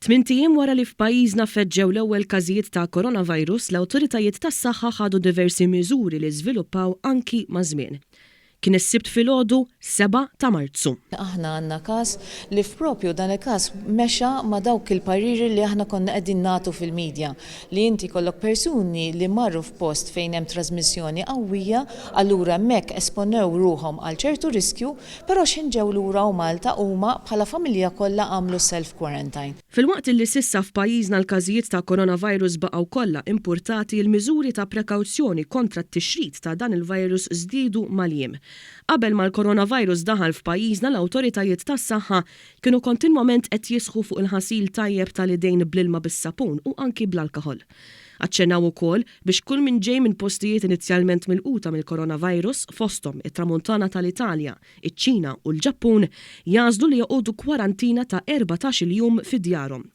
Tmint ijiem wara li f'pajjiżna feġġew l-ewwel każijiet ta' coronavirus, l-awtoritajiet tas-saħħa ħadu diversi miżuri li żviluppaw anki maż-żmien. Kien is-Sibt filgħodu, 7 ta' Marzu. Aħna għandna każ li f'propju dan il-każ mexa ma' dawk il-pariri li aħna konna qegħdin nagħtu fil-media, li inti jkollok persuni li marru f'post fejn hemm trażmissjoni qawwija, allura hemmhekk esponew ruħhom għal ċertu riskju, però x'ħin ġew lura u Malta huma bħala familja kollha għamlu self quarantine. Filwaqt illi s'issa f'pajjiżna l-każijiet ta' coronavirus baqgħu kollha impurtati, il-miżuri ta' prekawzjoni kontra t-tixrid ta' dan il-virus żdiedu mal-jiem. Qabel ma l-coronavirus daħal f'pajjiżna l-awtoritajiet tas-saħħa kienu kontinwament qed jisħu fuq il-ħasil tajjeb tal-idejn bl-ilma bis-sapun u anki bl-alkoħol. Aċċennaw ukoll biex kull min ġej minn postijiet inizjalment milquta mill-coronavirus, fosthom it-Tramuntana tal-Italja, iċ-Ċina u l-Ġappun jagħżlu li joqogħdu kwarantina ta' 14-il jum fi djarhom.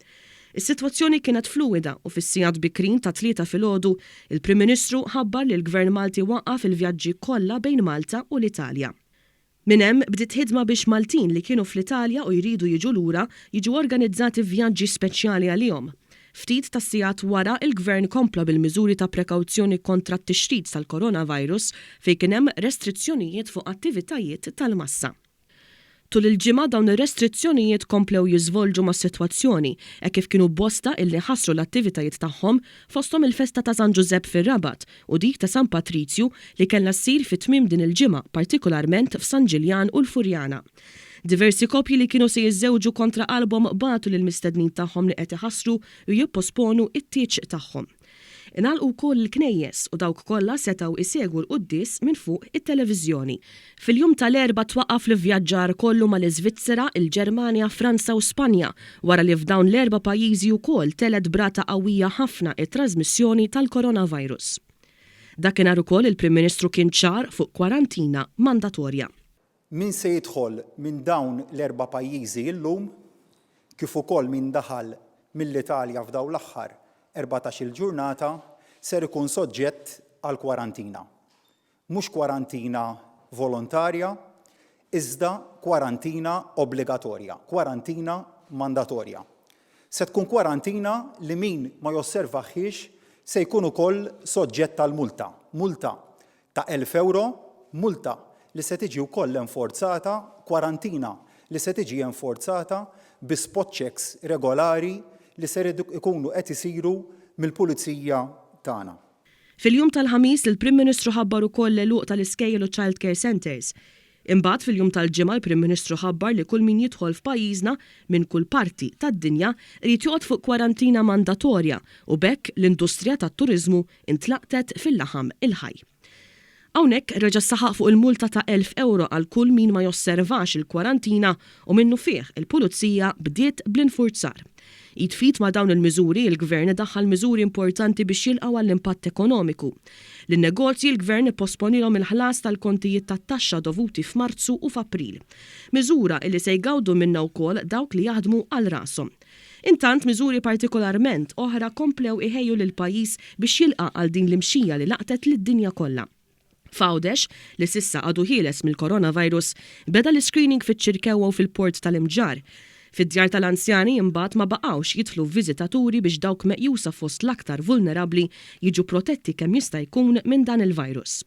Is-sitwazzjoni kienet fluwida u fis-sigħat bikrin tat-Tlieta filgħodu, il-Prim Ministru ħabbar li l-Gvern Malti waqqaf il-vjaġġi kollha bejn Malta u l-Italja. Minn hemm bdiet ħidma biex Maltin li kienu fl-Italja u jridu jiġu lura jiġu organizzati vjaġġi speċjali għalihom. Ftit tas-sigħat wara, il-Gvern kompla bil-miżuri ta' prekawzjoni kontra t-tixrid tal-coronavirus fejn kien hemm restrizzjonijiet fuq attivitajiet tal-massa. Tul il-ġimgħa dawn ir-restrizzjonijiet komplew jiżvolġu mas-sitwazzjoni hekk kif kienu bosta illi ħassru l-attivitajiet tagħhom fosthom il-festa ta' San Ġużepp fir-Rabat u dik ta' San Patrizju li kellha ssir fi tmiem din il-ġimgħa partikolarment f'San Ġiljan u l-Furjana. Diversi koppji li kienu se jiżżewġu kontra qalbhom bagħtu lill-mistednin tagħhom li qed iħassru u jipposponu t-tieġ tagħhom. Ingħalqu wkoll il-knejjes u dawk kollha setgħu jsegwu l-quddies minn fuq it-televiżjoni. Fil-jum tal-Erbgħa twaqqaf l-ivvjaġġar kollu mal-Iżvizzera, il-Ġermanja, Franza u Spanja wara li f'dawn l-erba' pajjiżi wkoll telgħet b'rata qawwija ħafna t-trażmissjoni tal-coronavirus. Dakinhar ukoll il-Prim Ministru kien ċar fuq kwarantina mandatorja. Min se jidħol minn dawn l-erba' pajjiżi illum, kif ukoll min daħal mill-Italja f'dawn l-aħħar 14-il ġurnata, ser ikun soġġett għal kwarantina. Mhux kwarantina volontarja, iżda kwarantina obbligatorja, kwarantina mandatorja. Se tkun kwarantina li min ma josservahiex se jkun ukoll soġġett għal multa, multa ta' 1,000 ewro, multa li se tiġi wkoll enforzata, kwarantina li se tiġi enforzata bi spot checks regolari li ser ikunu qed isiru mill-Pulizija tagħna. Fil-jum tal-Ħamis, il-Prim Ministru ħabbar ukoll l-għeluq tal-iskejjel u child care centres. Imbagħad fil-jum tal-Ġimgħa l-Prim Ministru ħabbar li kull min jidħol f'pajjiżna minn kull parti tad-dinja jrid joqgħod fuq kwarantina mandatorja u b'hekk l-industrija tat-turiżmu intlaqtet fil-laħam il-ħaj. Hawnhekk reġa' saħaq fuq il-multa ta' 1,000 ewro għal kull min ma josservax il-kwarantina u minnufih il-Pulizija bdiet bl-infurzar. Id f'id ma' dawn il-miżuri, il-Gvern daħħal miżuri importanti biex jilqgħu għall-impatt ekonomiku. Lin-negozji l-Gvern ipposponilhom il-ħlas tal-kontijiet tat-taxxa dovuti f'Marzu u f'April. Miżura illi se jgawdu minnha wkoll dawk li jaħdmu għal rashom. Intant miżuri partikolarment oħra komplew iħejju lill-pajjiż biex jilqa' għal din l-imxija li laqtet lid-dinja kollha. F'Għawdex, li s'issa għadu ħieles mill-coronavirus, beda l-iscreening fiċ-Ċirkewwa u fil-Port tal-Imġarr. Fid-djar tal-anzjani imbagħad ma baqgħux jidħlu viżitaturi biex dawk meqjusa fost l-aktar vulnerabbli jiġu protetti kemm jista' jkun minn dan il-virus.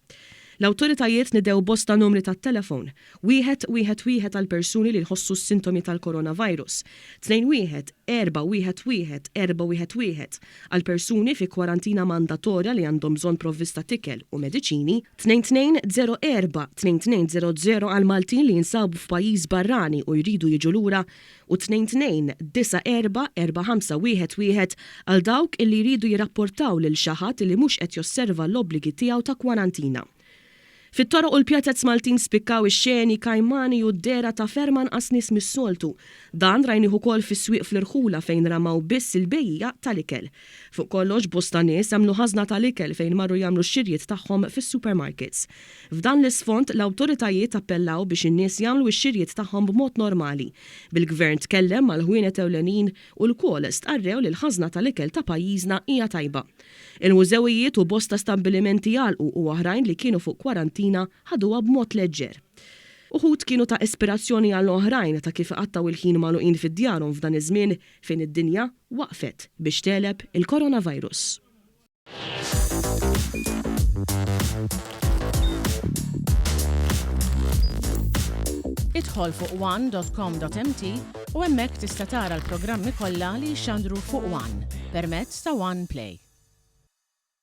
L-awtoritajiet niedew bosta numri tat-telefon Wieħed, wieħed, wieħed għal persuni li jħossu s-sintomi tal-coronavirus. Tnejn wieħed, erba' wieħed wieħed, erba' wieħed wieħed għal persuni fi kwarantina mandatorja li għandhom bżonn provvista t'ikel u mediċini. Tnejn tnejn, zero erba', tnejn tnejn zero zero għal Maltin li jinsabu f'pajjiż barrani u jridu jiġu lura u tnejn tnejn, disa' erba', erba' ħamsa wieħed wieħed għal dawk illi jridu jirrapportaw lil xi ħadd illi mhux qed josserva l-obbligi tiegħu ta' kwarantina. Fit-toroq u l-pjazez Maltin spikkaw ix-xeni kajmani u d-dehra ta' ferm anqas nies mis-soltu. Dan rajnih ukoll fis-swieq fl-irħula fejn ramaw biss il-bejjiegħa tal-ikel. Fuq kollox bosta nies għamlu ħażna tal-ikel fejn marru jagħmlu x-xirjiet tagħhom fis-supermarkets. F'dan l-isfond l-awtoritajiet appellaw biex in-nies jagħmlu x-xirjiet tagħhom b'mod normali. Bil-Gvern tkellem mal-ħwienet ewlenin u lkoll stqarrew li l-ħażna tal-ikel ta' pajjiżna hija tajba. Il-mużewijiet u bosta stabbilimenti għalqu u oħrajn li kienu fuq kwarantina ħaduha b'mod leġġer. Uħud kienu ta' ispirazzjoni għal oħrajn ta' kif iqattgħu il-ħin magħluqin fi djarhom f'dan iż-żmien fejn id-dinja waqfet biex tegħleb il-coronavirus. Idħol fuq one.com.mt u hemmhekk tista' tara l-programmi kollha li jixxandru fuq One permezz ta' One Play.